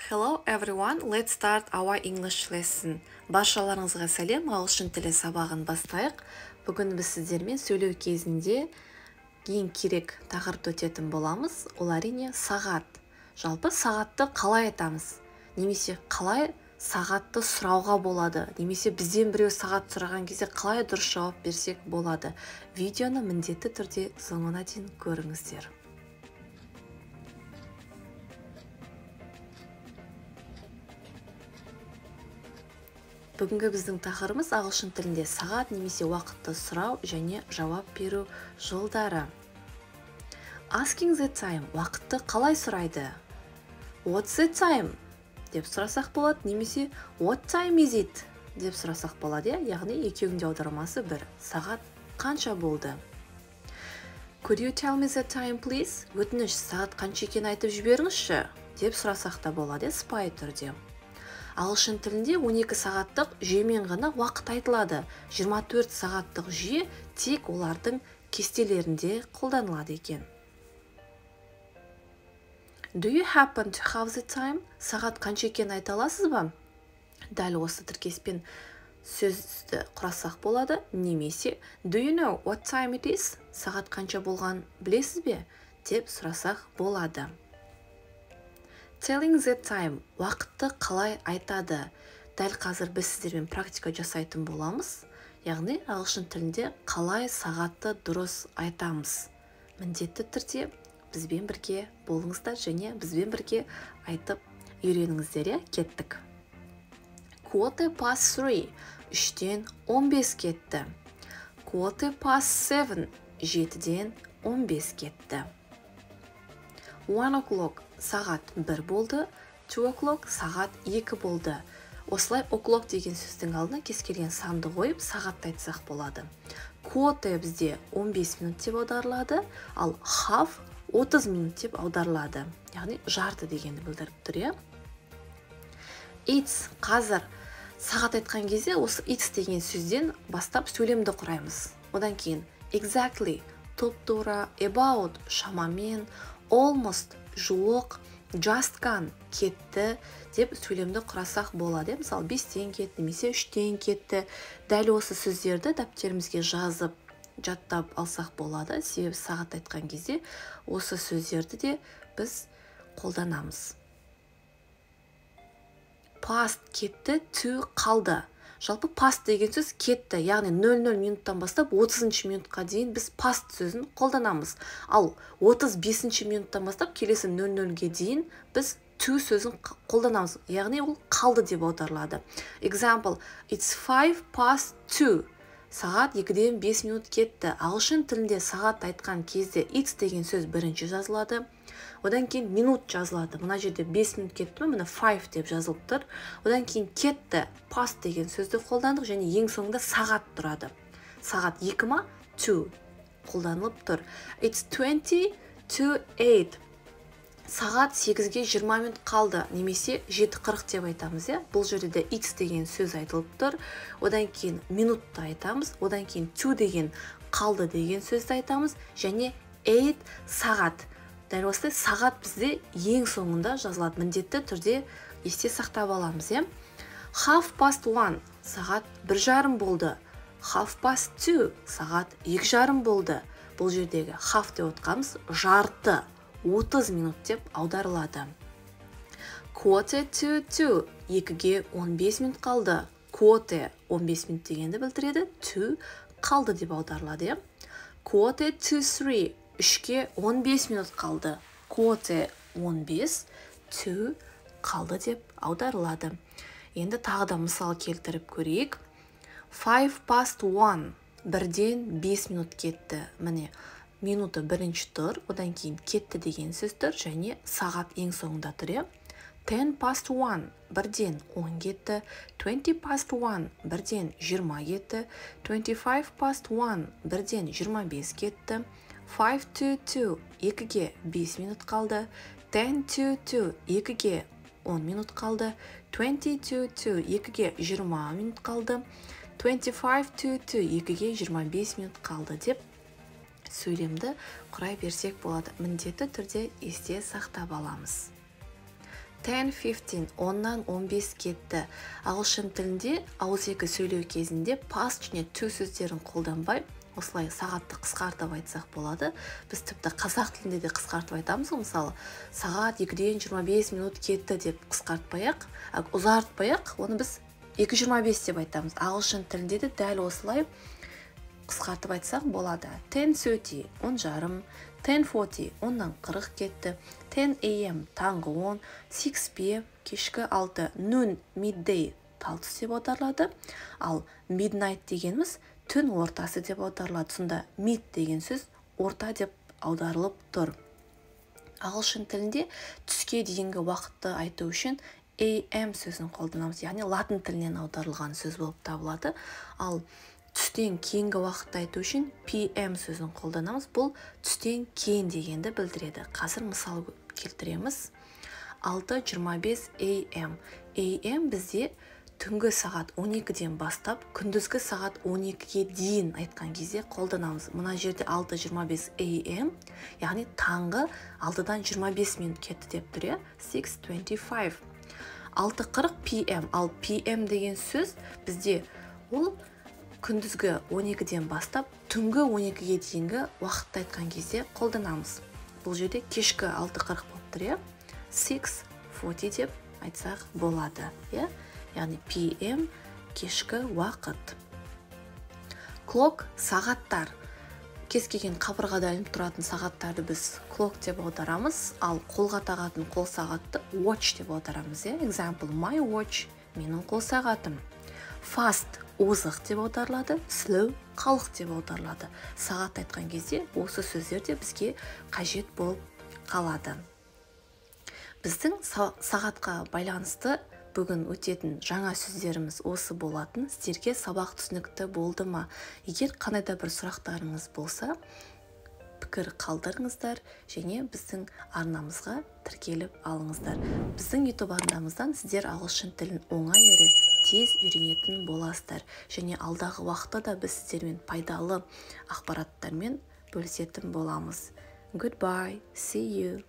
Hello everyone, let's start our English lesson. Баршаларыңызға сәлем, ағылшын тілі сабағын бастайық. Бүгін біз сіздермен сөйлеу кезінде ең керек тақырыпты өтетін боламыз. Ол әрине сағат. Жалпы сағатты қалай айтамыз? Немесе қалай сағатты сұрауға болады? Немесе бізден біреу сағат сұраған кезде қалай дұрыс жауап берсек болады? Видеоны міндетті түрде соңына дейін көріңіздер. Бүгінгі біздің тақырыбымыз ағылшын тілінде сағат немесе уақытты сұрау және жауап беру жолдары. Asking the time, уақытты қалай сұрайды? What's the time? Деп сұрасақ болады, немесе what time is it? Деп сұрасақ болады, яғни екеуінің де аудармасы бір. Сағат қанша болды? Could you tell me the time, please? Өтініш, сағат қанша екенін айтып жіберіңізші, деп сұрасақ та болады, сыпайы түрде. Ағылшын тілінде 12 сағаттық жүйемен ғана уақыт айтылады. 24 сағаттық жүйе тек олардың кестелерінде қолданылады екен. Do you happen to have the time? Сағат қанша екенін айта аласыз ба? Дәл осы тіркеспен сөзді құрасақ болады. Немесе do you know what time it is? Сағат қанша болған білесіз бе? Деп сұрасақ болады. Telling the time, уақытты қалай айтады? Дәл қазір біз сіздермен практика жасайтын боламыз. Яғни ағылшын тілінде қалай сағатты дұрыс айтамыз. Міндетті түрде бізбен бірге болыңыздар және бізбен бірге айтып үйреніңіздер, иә? Кеттік. 3:15, 3:15 кетті. 7:15, 7:15 кетті. 1 o'clock, сағат 1 болды, 2 o'clock, сағат 2 болды. Осылай o'clock деген сөздің алдына кез келген санды қойып, сағатты айтсақ болады. Quarter бізде 15 минут деп аударылады, ал half 30 минут деп аударылады. Яғни жарты дегенді білдіріп тұр, иә? It's қазір сағат айтқан кезде осы it's деген сөзден бастап сөйлемді құраймыз. Одан кейін exactly, топ-тура, about, шамамен, almost, жуық, just gone, кетті деп сөйлемді құрасақ болады. Мысалы, 5-тен кетті, немесе 3-тен кетті. Дәл осы сөздерді дәптерімізге жазып, жаттап алсақ болады. Себебі сағат айтқан кезде осы сөздерді де біз қолданамыз. Past кетті, to қалды. Жалпы past деген сөз кетті, яғни 00 минуттан бастап 30 минутқа дейін біз past сөзін қолданамыз. Ал 35 минуттан бастап келесі 00-ге дейін біз to сөзін қолданамыз, яғни ол қалды деп аударылады. Example, it's 2:05. Сағат 2-ден 5 минут кетті. Ағылшын тілінде сағат айтқан кезде it's деген сөз бірінші жазылады. Одан кейін минут жазылады. Мына жерде 5 минут кетті ме, міне 5 деп жазылып тұр. Одан кейін кетті, past деген сөзді қолдандық және ең соңында сағат тұрады. Сағат 2 ма, 2 қолданылып тұр. It's 7:40. Сағат 8-ге 20 минут қалды, немесе 7:40 деп айтамыз, иә? Бұл жерде де it's деген сөз айтылып тұр. Одан кейін минутты айтамыз, одан кейін to деген қалды деген сөзді айтамыз және 8 сағат. Дәл осылай сағат бізде ең соңында жазылады. Міндетті түрде есте сақтап аламыз, иә? 1:30, сағат 1:30 болды. 2:30, сағат 2:30 болды. Бұл жердегі half деп отқанымыз жарты, 30 минут деп аударылады. 1:45, 2-ге 15 минут қалды. Quarter 15 минут дегенді білдіреді, to қалды деп аударылады, иә? 2:45, 3-ге 15 минут қалды. Quarter 15, to қалды деп аударылады. Енді тағы да мысал келтіріп көрейік. 1:05, 1-ден 5 минут кетті. Міне, минуты бірінші тұр, одан кейін кетті деген сөз тұр және сағат ең соңында тұр, иә? 1:10, 1-ден 10 кетті. 1:20, 1-ден 20 кетті. 1:25, 1-ден 25 кетті. 1:55, 2-ге 5 минут қалды. 1:50, 2-ге 10 минут қалды. 1:40, 2-ге 20 минут қалды. 1:35, 2-ге 25 минут қалды деп сөйлемді құрай берсек болады. Міндетті түрде есте сақтап аламыз. 10:15, 10-нан 15 кетті. Ағылшын тілінде ауызекі сөйлеу кезінде past және to сөздерін қолданбай, осылай сағатты қысқартып айтсақ болады. Біз тіпті қазақ тілінде де қысқартып айтамыз ғой, мысалы, сағат 2-ден 25 минут кетті деп қысқартпай-ақ, ұзартпай-ақ, оны біз 2:25 деп айтамыз. Ағылшын тілінде де дәл осылай қысқартып айтсақ болады. 10:30, 10:30, 10:40, 10-нан 40 кетті, 10 a.m., таңғы 10, 6 p.m., кешкі 6, noon, midday, тал түс деп аударылады. Ал midnight дегеніміз түн ортасы деп аударылады. Сонда mid деген сөз орта деп аударылып тұр. Ағылшын тілінде түске дейінгі уақытты айту үшін AM сөзін қолданамыз, яғни латын тілінен аударылған сөз болып табылады. Ал түстен кейінгі уақытты айту үшін PM сөзін қолданамыз. Бұл түстен кейін дегенді білдіреді. Қазір мысал келтіреміз. 6:25 AM. AM бізде түнгі сағат 12-ден бастап күндізгі сағат 12-ге дейін айтқан кезде қолданамыз. Мына жерде 6:25 AM, яғни таңғы 6-дан 25 минут кетті деп тұр, иә? 6:25. 6:40 PM. Ал PM деген сөз бізде ол күндізгі 12-ден бастап түнгі 12-ге дейінгі уақытты айтқан кезде қолданамыз. Бұл жерде кешкі 6:40 болып тұр, иә? 6:40 деп айтсақ болады, иә? Яғни PM кешкі уақыт. Clock, сағаттар. Кез келген қабырғада ілініп тұратын сағаттарды біз clock деп аударамыз, ал қолға тағатын қол сағатты watch деп аударамыз, иә? Example: my watch, менің қол сағатым. Fast, озық деп аударылады, slow, қалық деп аударылады. Сағат айтқан кезде осы сөздер де бізге қажет болып қалады. Біздің сағатқа байланысты бүгін өтетін жаңа сөздеріміз осы болатын. Сіздерге сабақ түсінікті болды ма? Егер қандай да бір сұрақтарыңыз болса, пікір қалдырыңыздар және біздің арнамызға тіркеліп алыңыздар. Біздің YouTube арнамыздан сіздер ағылшын тілін оңай әрі тез үйренетін боласыздар және алдағы уақытта да біз сіздермен пайдалы ақпараттармен бөлісетін боламыз. Goodbye, see you.